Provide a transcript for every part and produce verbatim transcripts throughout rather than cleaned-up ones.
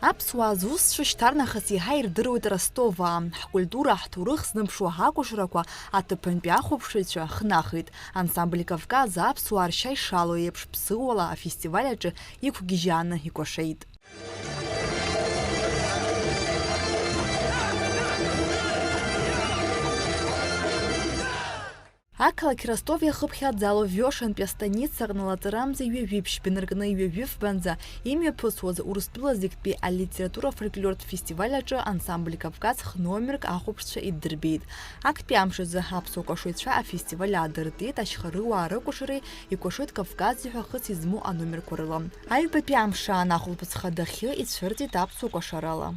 Аԥсуаа зусҭцәа шьҭарнахыс еиҳа ирдыруеит Ростоваа. Ҳкультура, ҳҭоурых зныԥшуа акәашарақәа аҭыԥантәи ахәаԥшыҩцәа хнахит. Ансамбль Кавказ аԥсуаа ршьа ишалоу еиԥш ԥсыуала афестиваль аҿы иқәгьежьааны икәашеит. Ақалақь Ростов иахыԥхьаӡало Виошантәи астаницаҟны лаҵарамза ҩажәи ԥшьба инаркны ҩажәи фбанӡа имҩаԥысуаз Урыстәыла зегьтәи алитература-фольклортә фестиваль аҿы ансамбль Кавказ х-номерк ахәаԥшцәа иддырбеит. Актәи амш азы аԥсуа кәашаҩцәа афестиваль аадыртит, ашьхарыуаа рыкәашареи икәашоит Кавкази ҳәа хыс измоу аномерқәа рыла. Аҩбатәи амш аан ахәылԥыц хадахьы ицәырҵит аԥсуа кәашарала.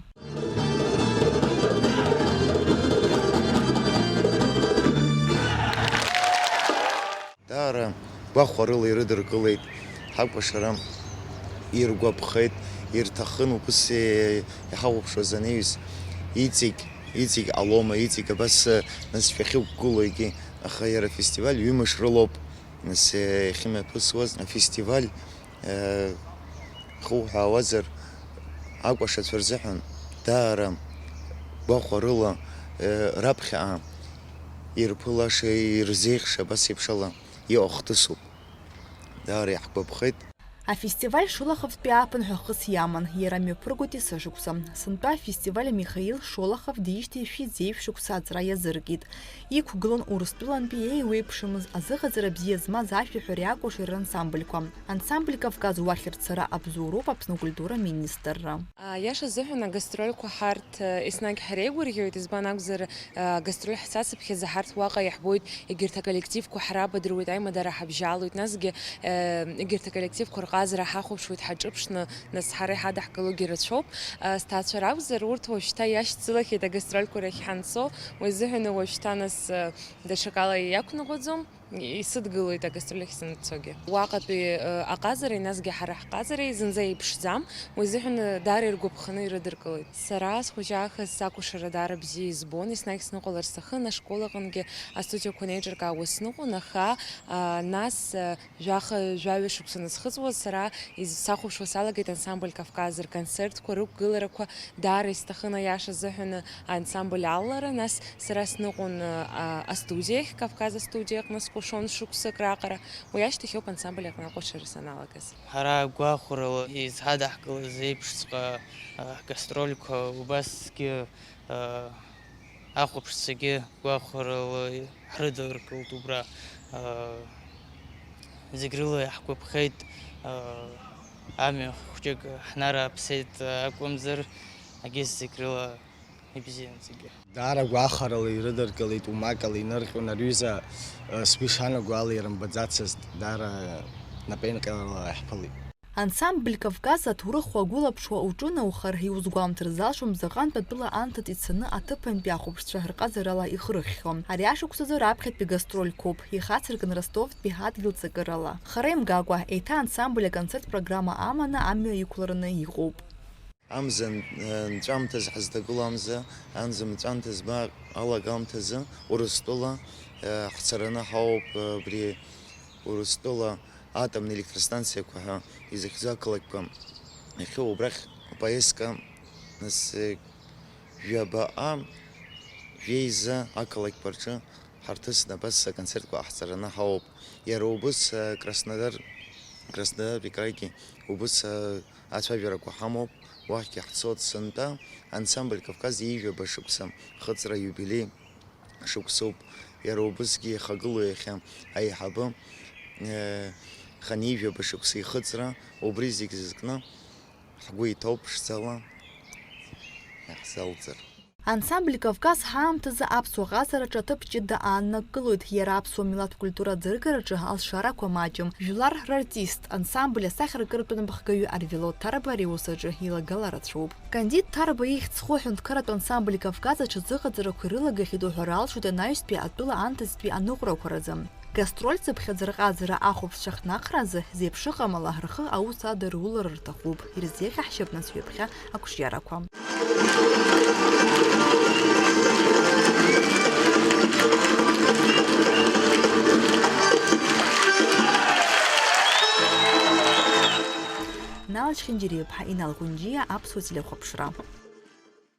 Даара гәахәарыла ирыдыркылеит ҳакәашара, иргәаԥхеит, ирҭахын убыс иҳахәаԥшуаз анаҩс, иҵегь, иҵегь ҟалома, иҵегь абас, нас шәахьықәгылоугьы, аха иара афестиваль ҩымш рылоуп, нас иахьымҩаԥысуаз. Афестиваль Э, хыуҳәаауазар, акәашацәа рзыҳәан даара гәахәарыла, э, раԥхьаҟа ирԥылаша, ирзеиӷьша абас еиԥш ала иҟоу хҭысуп. Даара иаҳгәаԥхеит. Афестиваль шолоховтәи ааԥын ҳәа хыс иаман, иара мҩаԥыргоит есышықәса. Сынтәа афестиваль Михаил Шолохов диижьҭеи шәи зеижә шықәса аҵра иазыркит. Иқәгылон Урыстәылантәи еиуеиԥшымыз, азыҟаҵара бзиа змаз ашәаҳәареи акәашареи рансамбльқәа. Ансамбль Кавказ уахь рцара абзоуроуп Аԥсны акультура министрра. Аиаша азыҳәан, агастрольқәа ҳарҭ, э, еснагь ҳареигәырӷьоит, избан акәзар, э, агастроль ҳцацыԥхьаӡа ҳарҭ уаҟа иаҳбоит, егьырҭ аколлективқәа ҳрабадыруеит, аимадара ҳабжьалоит, насгьы, э, егьырҭ аколлективқәа рҟазара ҳахәаԥшуеит ҳаҿыԥшны, нас ҳара иҳадаҳкылогьы рацәоуп. Э, сҭаацәа ракәзар, урҭ уажәшьҭа иашьцылахьеит агастрольқәа рахь ҳанцо, уи азыҳәан уажәшьҭа, нас, э, даҽакала иақәныҟәаӡом. Исыдгылоит агастроль ахь санцогьы. Уаҟатәи, э, аҟазареи, насгьы ҳара ҳҟазареи зынӡа еиԥшӡам, уи азыҳәан, э, даара иргәаԥханы ирыдыркылеит. Сара схәыҷаахыс акәашара даара бзиа избон, еснагь сныҟәалар сҭахын, ашкол аҟынгьы астудиақәа неиҿыркаауа сныҟәон, аха, а, нас, э, жәаха, жәаҩа шықәса анысхыҵуаз, сара из-, сахәаԥшуа салагеит ансамбль Кавказ рконцертқәа, рықәгыларақәа, даара исҭахын аиаша азыҳәаны ансамбль алалара, нас сара сныҟәон, а, астудиахь, Кавказ астудиа аҟны скәашон шықәсык раҟара, уи ашьҭахьоуп ансамбль аҟны акәашара саналагаз. Ҳара гәахәарыла изҳадаҳкылаз еиԥшҵәҟьа, а, ҳгастрольқәа убасгьы, а, ахәаԥшцәагьы гәахәарыла ҳрыдыркылт убра, а, зегь рыла иаҳгәаԥхеит, а, амҩа хәҷык ҳнарааԥсеит акәымзар, агьыс зегь рыла ибзиан зегьы. Даара гәахәарыла ирыдыркылеит, умакала инырҟьон, ари аҩыза, а, сгәы ишанаго ала ирымбаӡацызт, даара напеинҟьарала иаҳԥылеит. Ансамбль Кавказ аҭоурых уагәылаԥшуа уҿынаухар, иузгәамҭар залшом заҟантә атәыла анҭыҵ ицаны аҭыԥантәи ахәаԥшцәа рҟазарала ихырыхьхьоу. Ари ашықәсазы раԥхьатәи гастрольқәоуп, ихацыркын Ростовтәи адгьыл ҵакырала. Хара имгакәа, еиҭа ансамбль аконцерт программа аманы амҩа иқәлараны иҟоуп. Амза н-, нҵәамҭаз ҳазҭагылоу амза, амза нҵәамҭаз ма алагамҭазы Урыстәыла, э, ҳцараны ҳауп, э, абри Урыстәыла атомни электростанциақәа ҳәа изыхьӡу ақалақьқәа иахьоу убрахь поездка, нас, э, жәабаҟа, жәеиза ақалақьқәа рҿы ҳарҭысны абас аконцертқәа ҟаҳҵараны ҳауп. Иара убыс, э, Краснодар, Краснодар Крайгьы убыс, э, ацәажәарақәа ҳамоуп, уахьгьы ҳцоит. Сынтәа ансамбль Кавказ ҩажәаба шықәса хыҵра иубилеи шықәсоуп. Иара убысгьы ихагылоу иахьа аиҳабы, э, хынҩажәаба шықәса ихыҵра, убри зегь зызкны ҳгәы иҭоуп ԥшӡала иаҳзалҵыр. Ансамбль Кавказ ҳаамҭазы аԥсуа ҟазараҿы аҭыԥ ҷыда ааннакылоит, иара аԥсуа милаҭ культура аӡыргараҿы алшарақәа маҷым. Жәлар рартист, ансамбль асахьаркыратә напхгаҩы Арвелод Ҭарба ари аус аҿы илагала рацәоуп. Кандид Ҭарба ихьӡ зху аҳәынҭқарратә ансамбль Кавказ аҽазыҟаҵарақәа ирылагахьеит уҳәара алшоит анаҩстәи атәыла анҭыҵтәи аныҟәарақәа рзы. Гастрольцыԥхьаӡа рҟазара ахәаԥшцәа хнахразы зеиԥш ыҟамала рхы аус ада рулар рҭахуп, ирзеиӷьаҳшьап нас ҩаԥхьа ақәҿиарақәа. Инал Чхинџьириаԥҳа, Инал Ҟәынџьиа, аԥсуа телехәаԥшра.